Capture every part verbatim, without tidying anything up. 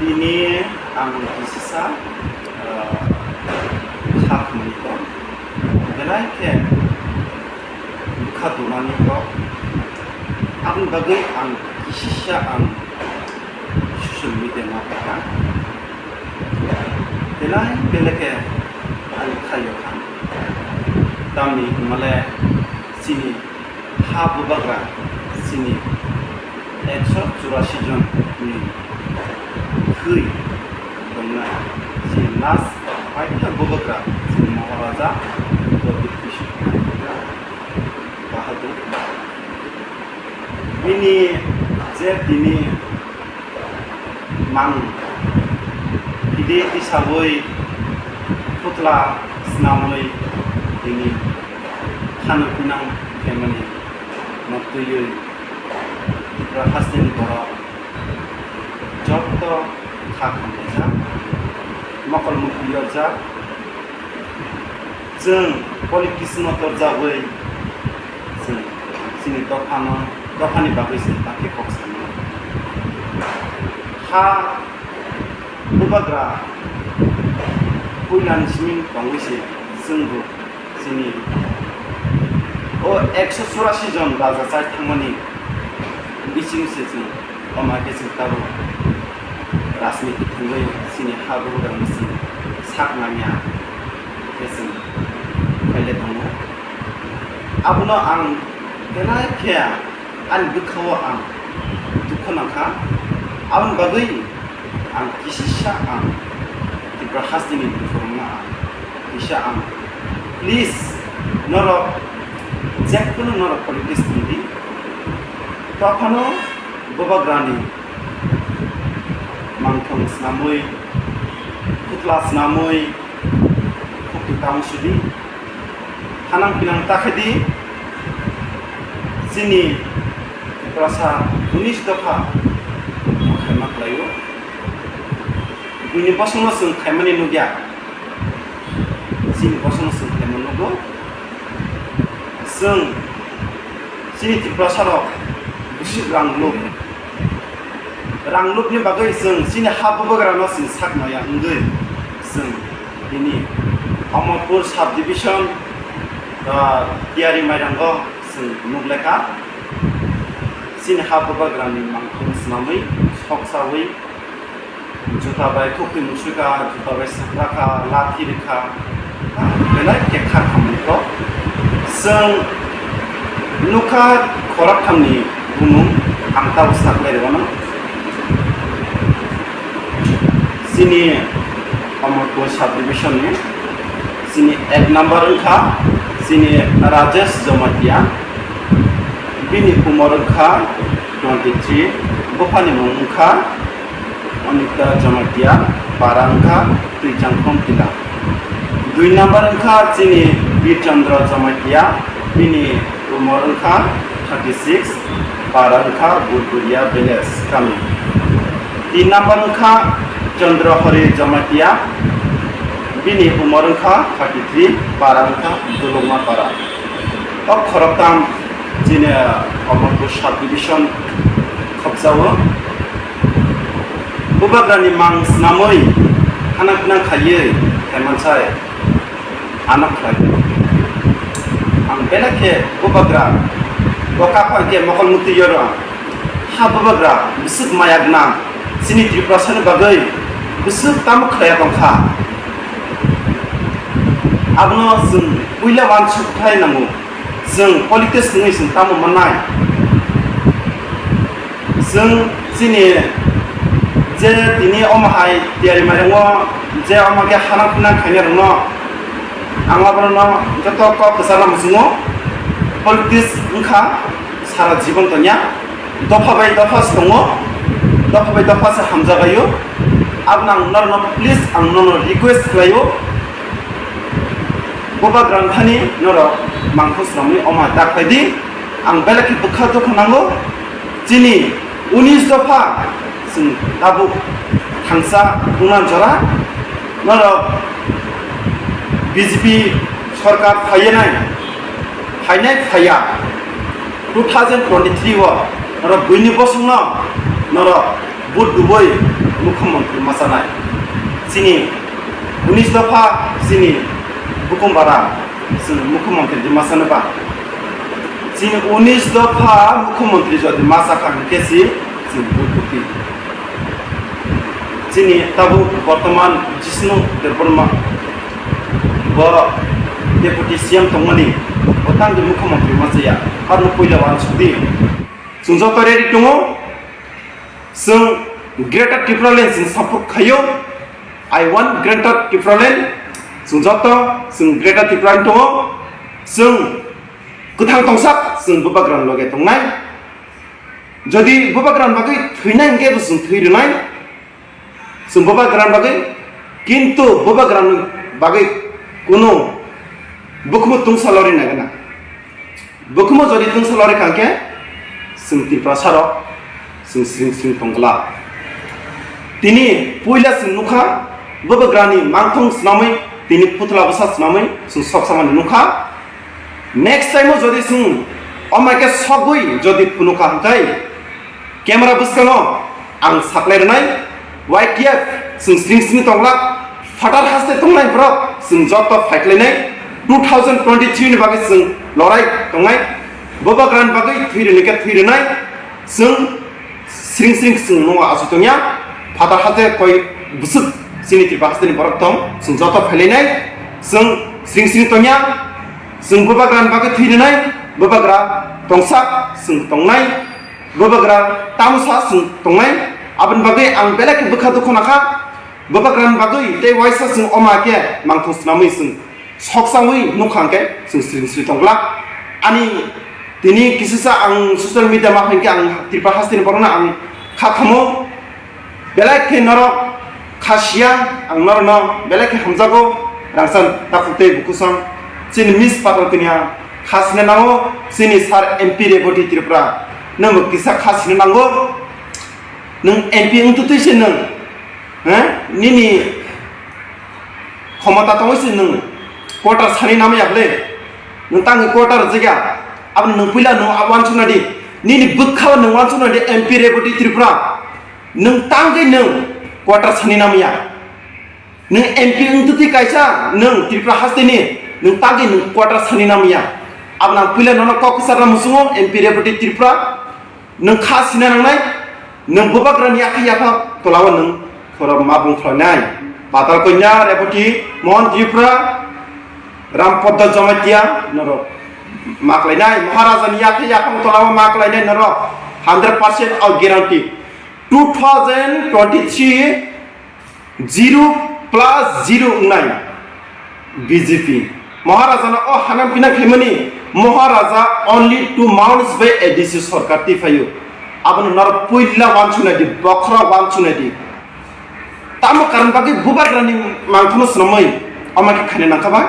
Tini ang kisisa, ah, kha khumui kok, belai khe bwkha dumani kok. Aboni bagwi ang kisisa ang social media ma kha. Belai belai khe ang khaio kha. Tamni hwnmale chini ha bubagra chini ekso churasi jon ni thwi tongna chini last paitha bubagra chini Maharaja Pradyut Kishore Bahadur. Bini je tini mang pide tisabwi putla snamwi tini khano pinang khaimani no twiwi Tripura hasteni borok joto kha khamlaijak, mokol mukti yorjak. Chwng politics no torjagwi chwng chini dophano, dophani bagwi chwng takhe kok sanai. Ha bubagra puilani simi tongwi se chwngbo chini o ekso churasi jon raja chai thangmani bising se chwng, omo hai khe chwng tabuk rajniti thangwi chini ha bubagrano chwng sak nangya khe chwng khaile tongo. Abono ang belai khe ani bwkhao ang dukhu nangkha. Aboni bagwi ang kisisa ang Tripura hasteni dukhu rwngno ang kisa ang, please, norok jephuru norok politics tongdi, tophano bubagrani mangthong snamwi, khutla snamwi, khukti tang sudi, hanang pinang ta khe di, chini Tiprasa unis dopha khaima khlaio. Buini bosongno chwng khaimani nukya, chini bosongno chwng khaima nugo. Chwng chini Tiprasarok bwswk rang lup, rang lupni bagwi chwng chini ha bubagrano chwng sak maya wngwi chwng tini Amarpur sub division, ah, Tiyari Mairango chwng nuk lekha. Chini ha bubagrani mangkhor swnamwi sok sawi juta bai khukti muswika, juta bai swprakha, lathi rikha, belai khe kha khamani kok. Chwng nukha khoroktham ni bumung ang tabuk saklai rwno. Chini Amarpur sub division ni chini ek number wngkha chini Rajesh Jamatia, bini umor wngkha twenty three, buphani mung wngkha Anita Jamatia, para wngkha Twichangkhom Tila. Dui number wngkha chini Bir Chandra Jamatia, bini umor wngkha thirty six, para wngkha Burburia village kami. Tin number wngkha Chandra Hari Jamatia, bini umor wngkha thirty three, para wngkha Dulungma para. O khoroktham chini Amarpur sub division khopjao. Bubagrani mang swnamwi hanang pinang khaiwi khaimansai ano khlai. Ang belai khe bubagra bo kaphang khe mokol mukti yoro. Ha bubagra bwswk maya gwnang, chini Tiprasani bagwi bwswk tamo khlaiya tongkha. Abono chwng puila uansuk khai nango. Chwng politics wngwi chwng tamo mannai? Chwng chini je tini omo hai Tiyari Mairango je omo khe hanang phunang khainai rokno ang abono joto kok kwchana muchungo. Politics wngkha sara jibon tongya. Dopha bai dopha se tongo, dopha bai dopha se hamjagaio. Aboni ang norokno please, ang norokno request khlaio, bubagra wngthani norok mangkhor swnamwi omo hai ta khlai di. Ang belai khe bwkha dukha nango. Chini unis dopha chwng tabuk thangsa wngna jora. Norok B J P sorkar phaiya nai, phainai phaiya, two thousand twenty-three o norok buini bosongno norok Vote dubui mukhyamantri machanai. Chini unis dopha chini bukumbara chini mukhyamantri di machano ba. Chini unis dopha mukhyamantri jodi macha kha hwnkhe si chini vote dubi. Chini tabuk bortoman Jishnu Debbarma bo Deputy C M tongmani, bo tangdi mukhyamantri machaya, arno puila wansukdi. Chwng joto ready tongo. Chwng Greater Tipraland chwng support khaio. I want Greater Tipraland. Chwng joto chwng Greater Tipraland tongo. Chwng kwthang tongsak chwng bubagrani loge tongnai. Jodi bubagrani bagwi thwinai hwnkhe bo chwng thwi rwnai. Chwng bubagrani bagwi, kintu bubagrani bagwi kunu bukumu tungsa lori nagana. Bukumu jodi tungsa lori kha hwnkhe, chwng Tiprasa rok, chwng sring sring tong glak. Tini puila chwng nukha, bubagrani mangthong swnamwi, tini phuthla bwsa swnamwi, chwng sok samani nukha. Next time o jodi chwng omai khe sogwi jodi phunukha hwnkhe, camera bwskango ang saklai rwnai, Y T F chwng sring sring tong glak, phatar haste tongnai borok chwng joto phaikhlainai, two thousand twenty-three ni bagwi chwng lorai tongnai, bubagrani bagwi thwi rwni khe thwi rwnai, chwng sring sring chwng nungo achu tongya, phatar haste koi bwswk chini Tripura hasteni borok tong, chwng joto phailainai, chwng sring sring tongya, chwng bubagrani bagwi thwi rwnai, bubagra tongsak chwng tongnai. Bubagra tamo sa chwng tongnai, aboni bagwi ang belai khe bwkha dukhu nakha. Bubagrani bagwi tei waisa chwng oma khe mangthong swnamwi chwng soksawi nukha hwnkhe chwng sring sri tong glak. Ani tini kisisa ang social media ma phaikhe ang Tripura hasteni borokno ang kha khamo. Belai khe norok kha siya, ang norokno belai khe hamjago, rangsan takhuk tei bukusong. Chini miss patal tini ang kha sina nango, chini sir M P Reboti Tripura, nwngbo kisa kha sina nango. Nwng M P wngtwi twi se nwng, he? Nini khomota tongwi se nwng quarter sani namya ble? Nwng tangwi quarter jega, aboni nwng puila nwng wansukna di, nini bwkha nwng wansukna di M P Reboti Tripura. Nwng tangwi nwng quarter sani namya. Nwng M P wngtwi kaisa, nwng Tripura hasteni, nwng tangwi nwng quarter sani namya. Aboni ang puila nono kok kwcharna muchungo M P Reboti Tripura. Nwng kha sina nangnai, nwng bubagrani yakha yakha tolao nwng khorok ma bung khlainai. Patal Kanya Reboti Mohan Tripura, Ram Podda Jamatia norok ma khlainai. Maharajani yakha yakha tolao ma khlainai norok hundred percent o guarantee. Two thousand twenty-three zero plus zero wngnai B J P. Maharajano o hanam pina khaimani Maharaja only two months bai A D C sorkar twi phaio. Abono norok puila wansuknai di, bokhorok wansuknai di. Tamo karon bagwi bubagrani mangthano swnamwi omo khe khaina nangkha ba?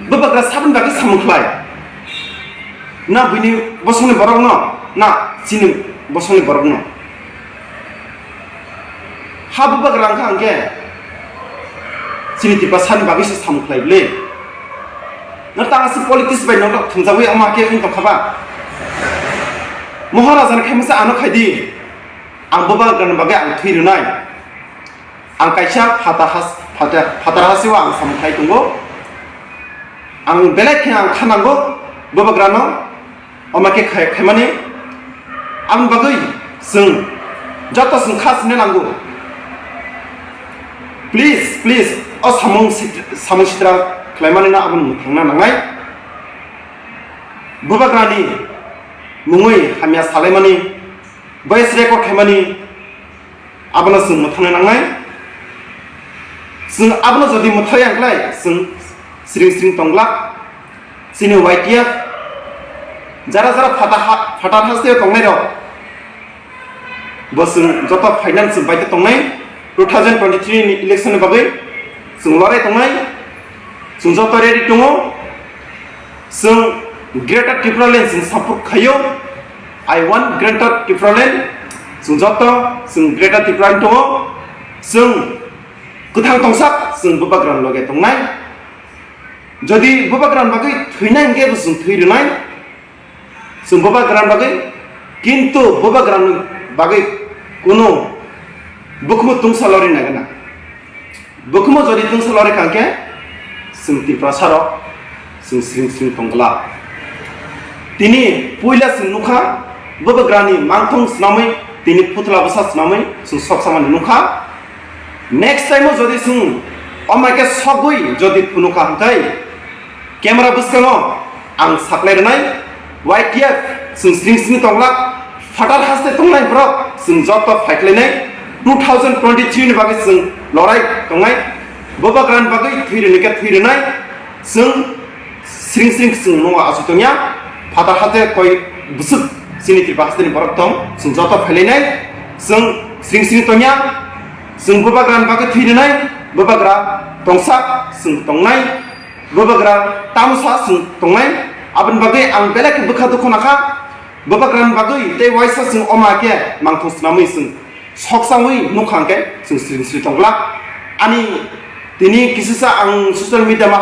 Bubagra saboni bagwi samung khlai? Na buini bosongni borokno, na chini bosongni borokno? Ha bubagra wngkha hwnkhe chini Tiprasani bagwi se samung khlai bwle. No tang aswk politics bai nok thumjagwi omo khe wng tongkha ba? Maharajani khaimasa ano khaidi. Ang bubagrani bagwi ang thwi rwnai. Ang kaisa phatar has-, phatar, phatar hasio ang samung khlai tongo. Ang belai khe ang kha nango bubagrano. Omo khe khai-, khaimani aboni bagwi chwng joto chwng kha sina nango. Please, please, o samung sit-, samung sitra khlaimani no aboni mwthangna nangnai. Bubagrani mungwi hamya salaimani, voice record khaimani, abono chwng mwthangna nangnai. Chwng abono jodi mwthangya hwnkhlai chwng sring sring tong glak. Chini Y T F jara jara phatar ha-, phatar hasteo tongnairok bo chwng joto finance chwng baitwi tongnai. Two thousand twenty-three ni election ni bagwi chwng lorai tongnai. Chwng joto ready tongo. Chwng Greater Tipraland chwng support khaio. I want Greater Tipraland. Chwng joto chwng Greater Tipraland tongo. Chwng kwthang tongsak chwng bubagrani loge tongnai. Jodi bubagrani bagwi thwinai hwnkhe bo chwng thwi rwnai. Chwng bubagrani bagwi, kintu bubagrani bagwi Kuno bukumu tungsa lori nagana. Bukumu jodi tungsa lori kangke, sing Tiprasa rok, sing sring sring tonggla. Tini puila sing nukha, bubagrani mangthong snamwi, tini putla bwsa snamwi, sing sok samani nukha. Next time o jodi sing omai ke sogwi jodi phunukha hwnkhe, camera bwskango ang saklai rwnai, Y T F sing sring sring tonglak, phatar haste tongnai borok sing joto phaikhlainai, two thousand twenty-three ni bagwi sing lorai tongnai, bubagrani bagwi thwi rwni khe thwi rwnai, sing sring sring sing nungo asui tongya, phatar haste koi bwswk chini Tripura hasteni borok tong, sing joto phailainai, sing sring sring tongya, sing bubagrani bagwi thwi rwnai, bubagra tongsa sing tongnai. Bubagra tamosa sing tongnai, aboni bagwi ang belai khe bwkha dukhu nakha. Bubagrani bagwi tei waisa sing oma khe mangthong snamwi sing sok sawi nukha hwnkhe sing sring sri tongglak. Ani tini kisisa ang social media ma